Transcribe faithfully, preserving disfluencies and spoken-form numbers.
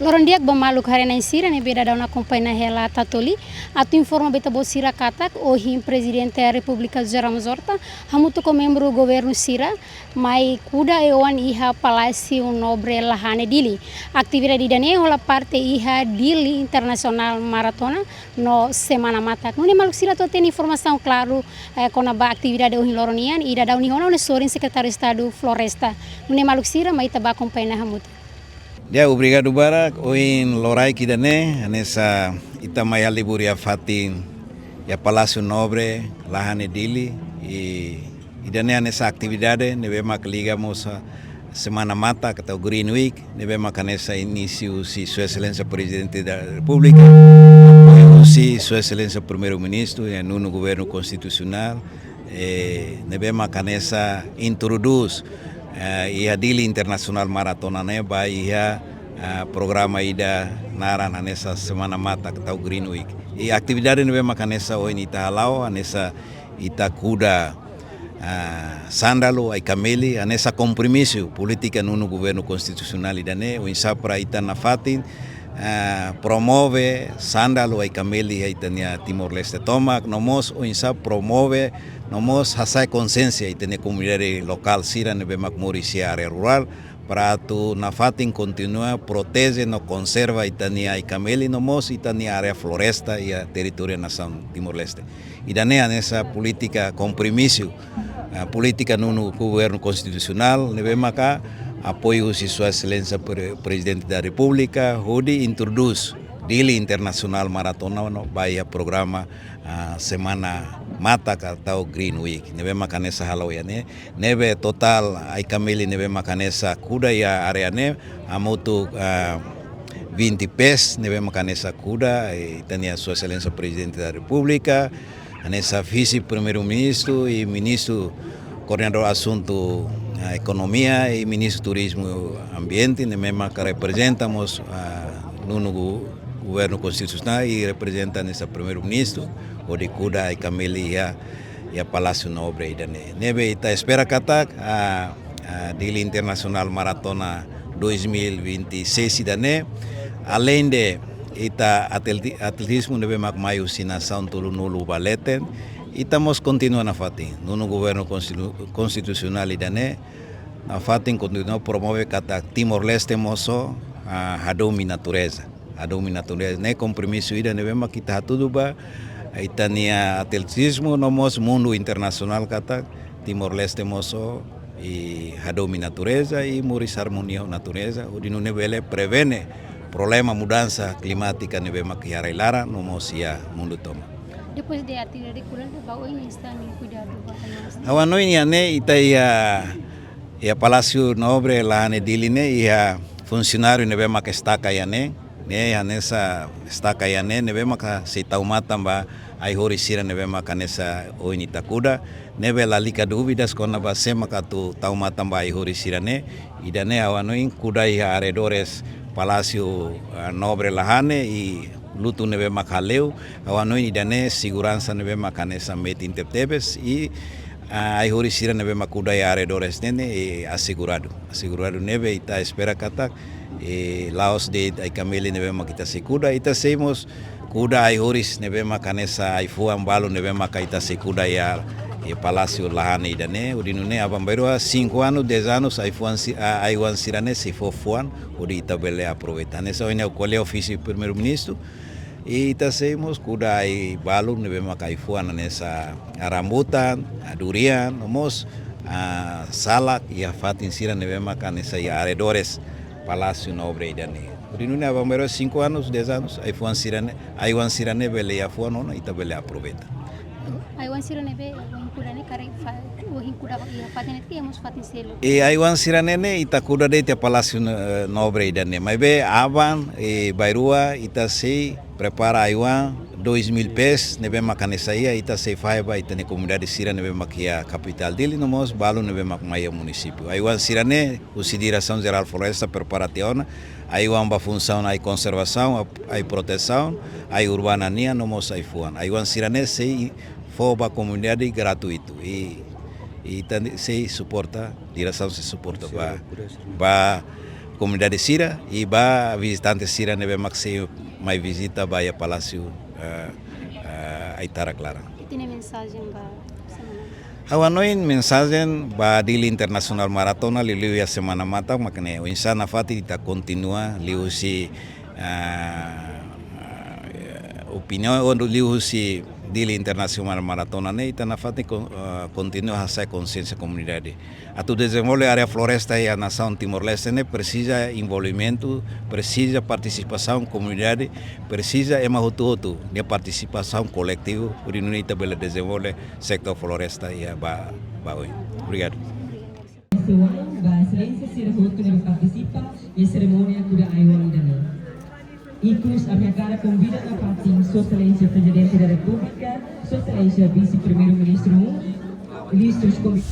Loron di'ak ba maluk haree-na'in sira ne'ebé daudaun akompaña hela Tatoli. Atu informa ba ita-boot sira katak ohin Prezidente Repúblika José Ramos Horta hamutuk ho membru governu sira mai kuda e oan iha Palásiu Nobre Lahane Dili. Atividade ida-ne'e hola parte iha Dili Internasionál Maratona no Semana Matak. Nune'e maluk sira atu hatene informasaun klaru, eh, kona-ba atividade ohin loron nian, ida daudaun ne'e ho ha'u-nia sorin Sekretáriu Estadu Floresta. Nune'e maluk sira mai ita bá akompaña hamutuk. Di'ak, obrigadu barak. Ohin loraik ida-ne'e, hanesan ita mai halibur iha fatin iha Palásiu Nobre Lahane Dili, i ida-ne'e hanesan atividade ne'ebé mak liga mós, ah, Semana Matak ka tau Green Week, ne'ebé mak hanesan inísiu husi Sua Exelénsia Prezidente da Repúblika, apoiu husi Sua Exelénsia Primeiru-Ministru iha nonu Governu Konstitusionál, eh, ne'ebé mak hanesan introdús, eh, iha Dili Internasionál Maratona ne'e ba iha, eh, programa ida naran hanesan Semana Matak ka tau Green Week. I atividade ne'ebé mak hanesan ohin ita hala'o, hanesan ita kuda, ah, sándalu, ai-kameli, hanesan kompromisu polítika nonu Governu Konstitusionál ida-ne'e, oinsá para ita nafatin, ah, promove sándalu, ai-kameli iha ita-nia Timor-Leste tomak, no mós oinsá promove, no mós hasa'e konxiénsia ita-nia komunidade lokál sira ne'ebé mak moris iha área rurál, para atu nafatin kontinua proteje no konserva ita-nia ai-kameli no mós ita-nia área floresta iha territóriu nasaun Timor-Leste. Ida-ne'e hanesan polítika kompromisu, eh, polítika nonu Governu Konstitusionál, ne'ebé maka apoiu husi Sua Exelénsia Pre-, Prezidente da Repúblika, hodi introdús Dili Internasionál Maratona no ba iha programa, ah, Semana Matak ka tau Green Week. Ne'ebé maka hanesan hala'o iha ne'e, ne'ebé totál ai-kameli ne'ebé maka hanesan kuda iha área ne'e hamutuk, ah, vinte pés, ne'ebé maka hanesan kuda, eh, ita-nia Sua Exelénsia Prezidente da Repúblika, hanesan Vise-Primeiru-Ministru i Ministru Koordenadór Asuntu, ah, Ekonomia i Ministru Turizmu Ambiente, ne'ebé maka reprezenta mós, ah, nonu Gu-, Governu Konstitusionál i reprezenta hanesan Primeiru-Ministru, hodi kuda ai-kameli iha, iha Palásiu Nobre ida-ne'e. Ne'ebé ita espera katak, ah, ah, Dili Internasionál Maratona dois mil e vinte e seis ida-ne'e, aleinde ita atleti-, atletizmu ne'ebé mak mai husi nasaun tolunulu ba leten, ita mós kontinua nafatin. Nonu Governu Konstitu-, Konstitusionál ida-ne'e, nafatin kontinua promove katak Timor-Leste mós, ah, hadomi natureza. Hadomi natureza. Ne'e kompromisu ida ne'ebé mak ita hatudu ba ita-nia atletizmu no mós mundu internasionál katak Timor-Leste mós, i hadomi natureza i moris armonia ho natureza, hodi nune'e bele prevene problema mudansa klimátika ne'ebé mak iha rai-laran no mós iha mundu tomak. Depois de atividade kuda, ba oin están kuidadu ba ai-matan? Ha'u hanoin iha ne'e ita iha, iha Palásiu Nobre Lahane Dili ne'e iha funsionáriu ne'ebé mak estaka iha ne'e, ne'e hanesan estaka iha ne'e, ne'ebé maka sei tau matan ba ai-horis sira ne'ebé maka hanesan ohin ita kuda, ne'ebé lalika dúvidas kona-ba sé maka atu tau matan ba ai-horis sira-ne'e. Ida-ne'e ha'u hanoin kuda iha arredores Palásiu, ah, Nobre Lahane i lutu ne'ebé mak hale'u, ha'u hanoin ida-ne'e seguransa ne'ebé mak hanesan metin tebetebes i, ah, ai-horis sira ne'ebé mak kuda iha arredores ne'e, eh, aseguradu. Aseguradu ne'ebé ita espera katak, eh, la'ós de'it ai-kameli ne'ebé mak ita sei kuda, ita sei mós kuda ai-horis ne'ebé mak hanesan ai-fuan balu ne'ebé maka ita sei kuda iha, iha Palásiu Lahane ida-ne'e, hodi nune'e aban-bainrua cinco anos, dez anos, ai-fuan si-, a-, ai-oan sira-ne'e sei fó fuan, hodi ita bele aproveita. Hanesan ohin ha'u ko'alia ho Vise-Primeiru-Ministru, i ita sei mós kuda ai-balu ne'ebé maka ai-fuan hanesan rambutan, durian, no mós, ah, salak, iha fatin sira ne'ebé maka hanesan iha arredores Palásiu Nobre ida-ne'e. Hodi nune'e aban-bainrua cinco anos, dez anos, ai-fuan sira-ne'e, ai-oan sira-ne'e bele iha fuan ona, ita bele aproveita. Ai-oan sira ne'ebé ohin kuda ne'e karik fa-, ohin kuda iha fatin ne'e, iha mós fatin seluk? I ai-oan sira-ne'e ne'e ita kuda de'it iha Palásiu, eh, Nobre ida-ne'e. Maibé aban, eh, bainrua ita sei prepara ai-oan dois mil pés ne'ebé maka hanesan iha, ita sei fahe ba ita-nia komunidade sira ne'ebé maka iha kapitál Dili no mós balu ne'ebé maka mai iha munisípiu. Ai-oan sira-ne'e husi Diresaun Jerál Floresta prepara tiha ona, ai-oan ba funsaun ai-konservasaun, ai-, ai-protesaun, ai-urbana nian no mós ai-fuan. Ai-oan sira-ne'e sei fó ba komunidade gratuitu. I, i ita-nia sei suporta, diresaun sei suporta ba, ba komunidade sira i ba vizitante sira ne'ebé mak sei mai vizita ba iha Palásiu, eh, eh, Aitarak laran. Ita-nia mensajen ba semana? Ha'u hanoin mensajen ba Dili Internasionál Maratona liuliu iha semana matan mak ne'e, oinsá nafatin ita kontinua liuhusi, ah, opiniaun ou liuhusi Dili Internasionál Maratona ne'e, ita nafatin kon-, ah, kontinua hasa'e konxiénsia komunidade. Atu dezenvolve área floresta iha nasaun Timor-Leste ne'e presiza envolvimentu, presiza partisipasaun komunidade, presiza ema hotu-hotu nia partisipasaun koletivu, hodi nune'e ita bele dezenvolve setór floresta iha ba, ba oin. Obrigadu. Ba eselénsia sira hotu ne'ebé partisipa iha serimónia kuda ai-oan ida-ne'e. Ikus ami hakarak konvida nafatin Sua Eselénsia Prezidente da Repúblika, Sua Eselénsia Vise-Primeiru-Ministru, ministrus konvi-